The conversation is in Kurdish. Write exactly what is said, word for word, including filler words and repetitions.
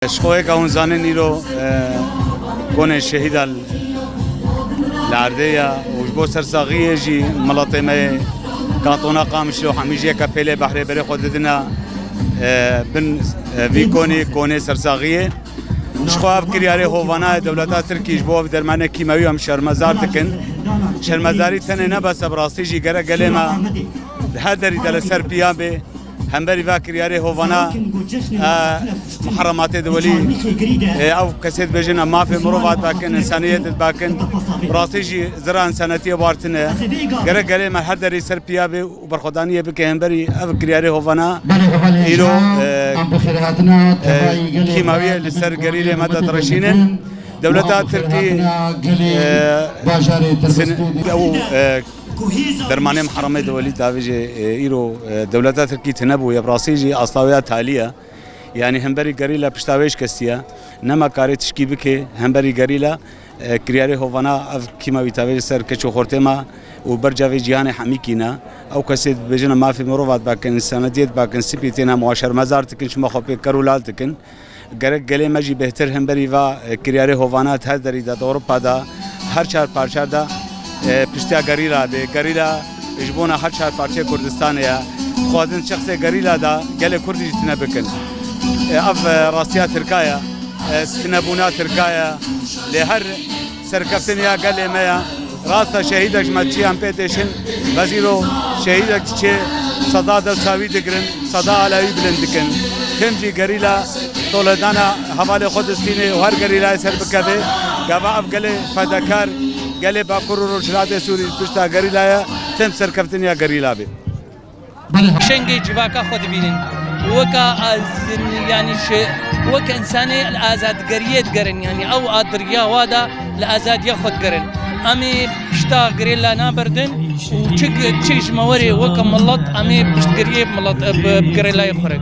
Ji xwe yeka hûn zanin îro, e, konê şehîda li erdê ye û ji bo sersaxiyê jî miletê me yê kantona Qamişlo hemî jî yeka pêlê behrê berê xwe didine, e, bin, e, vî konî, konê sersaxiyê. Ji xwe ev kiryarê hovana ye, dewleta Tirkî ji bo ev dermanê kîmewî em şermezar dikin. Şermezarî tenê ne bes e, bi rastî jî gerek gelê me di her derî de li ser piya bê. Hemberî va kiryarê hovana, e, muherematê diwelî, e, ew kesê dibêjin em mafê mirova dibakin, însaniyet dibakin. Bi rastî jî zira însanetiyê bar tune. Gerek gelê me her derî ser piya bê û berxwedaniyê bike hemberî ev kiryarê hovana. Îro, e, e, kîmawiyê li ser gerîlê me de direşînin. Dewleta Tirkî, e, sin-, ew, e, dermanê miheremetê diwelî davêje, e, îro, e, dewleta Tirkî tune bûye, bi rastî jî asta wê ya talî ye. Yanî hemberî gerîla pişta wê şikestiye. Nema karê tişkî bike, hemberî gerîla, e, kiryarê hovana ev kîmawî tavê li ser keç û xortê me û ber çavê cîhanê hemî kîne. Ew kesê dibêjin em mafê mirova dibakin, însanetiyê dibakin, spî tên em wa şermezar dikin, çima xwe pê ker û lal dikin. Gerek gelê me jî bêhtir hemberî va, e, kiryarê hovana di her derî de, di Ewropa de, her çar parça de, e, piştiya gerîla bê. Gerîla ji bona her çar parçeyê Kurdistanê ye. Dixwazin şexsê gerîla de gelê Kurd jî tune bikin. E, ev, e, rastiya Tirka ye. E, tunebûna Tirka ye. Lê her serkeftin ya gelê me ye. Rast e, şehîdek ji me diçî em pê têşin, bes îro şehîdek diçê, seda dewsa wî digirin, seda ala wî bilind dikin. Tim jî gerîla toledana hevalê xwe distînê û her gerîlayê ser bikeve. Gava ev gelê fedekar, gelê Bakur û Rojhilatê Sûrî pişta gerîla ye, tim serkeftin ya gerîla bê. Şengê civaka xwe dibînin. Weka azin, yanî şi-, wek însanê li azadgeriyê digerin, yanî ew a diriya wa de li azadiya xwe digerin. Em ê pişta girêla naberdin û çi, çi ji me werê weke milet em ê piştgiriyê milet, bi, bi girêlayê xwe re.